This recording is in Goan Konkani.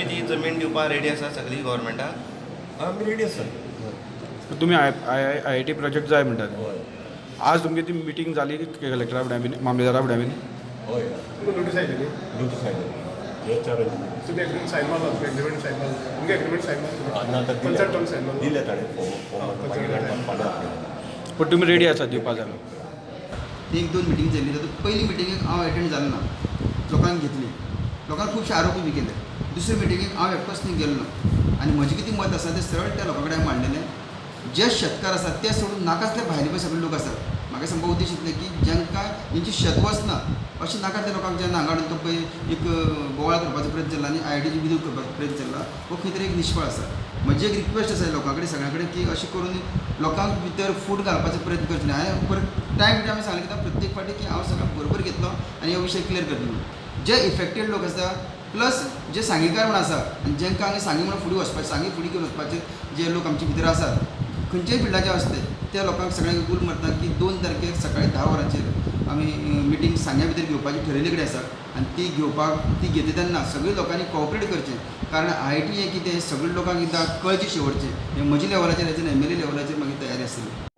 तुमी ती जमीन दिवपाक रेडी आसा सगळी गव्हर्मेंटाक? आमी रेडी आसा. तुमी I I I I T project जाय म्हणटात. हय. आज तुमची ती मिटींग जाली कलेक्टरा फुड्यां बीन, मामलेदारा फुड्यां बीन? हय. तुमकां नोटीस आयलेली? नोटीस आयली हे चार. तुमी एग्रीमेंट सायन मारला? तुमी एग्रीमेंट सायन मारला? तुमगे एग्रीमेंट सायन मारला? ना, आतां. कन्सर्ट टर्म सायन मारला? दिले ताणें फॉर्म फॉर्म मागीर फाल्यां आपयला. पण तुमी रेडी आसा दिवपा जागो? ती एक दोन मिटींग जाली. तातूंत पयली मिटिंगेक हांव एटेंड जालो ना. लोकांक घेतली, लोकांक खुबशे आरोपूय बी केले. दुसरे मिटिंगेक हांव एकटोच थंय गेल्लो आनी म्हजें कितें मत आसा तें सरळ त्या लोकां कडेन हांवें मांडलेलें. जे शेतकार आसात ते सोडून नाकासले भायले पळय सगळे लोक आसात. म्हाका सांगपा उद्देश इतलें की जांकां तेंची शेत वचना अशें नाका त्या लोकांक जेन्ना हांगा हाडून तो पळय एक बोवाळ करपाचो प्रयत्न चल्ला आनी आयआयटीचे विरोध करपाचो प्रयत्न चल्ला, हो खंय तरी एक निश्फळ आसा. म्हजी एक रिक्वेस्ट आसा लोकां कडेन, सगळ्यां कडेन की अशें करून लोकांक भितर फूट घालपाचो प्रयत्न करचे न्हय. हांवें परत टायम टू टायम सांगलें कित्याक प्रत्येक फावटी की हांव सगळें बरोबर घेतलो आनी हो विशय क्लियर करतलो म्हणून. जे इफेक्टेड लोक आसा प्लस जे सांगीकार म्हण आसा आनी जांकां हांगा सांगी म्हणून फुडें वचपाचें, सांगी फुडें घेवन वचपाचे जे लोक आमचे भितर आसात, खंयच्याय फिल्डाचे आसते, त्या लोकांक सगळ्यांक उलो मारता की 2 तारखेक सकाळी 10 वरांचेर आमी मिटींग सांग्या भितर घेवपाची ठरयल्ली कडेन आसा आनी ती घेवपाक, ती घेता तेन्ना सगळ्या लोकांनी कॉपरेट करचें, कारण आयआयटी हें कितें सगळ्या लोकांक एकदां कळचें शेवटचें. हें म्हज्या लेवलाचेर एज एन एमएलए लेवलाचेर मागीर तयारी आसतली.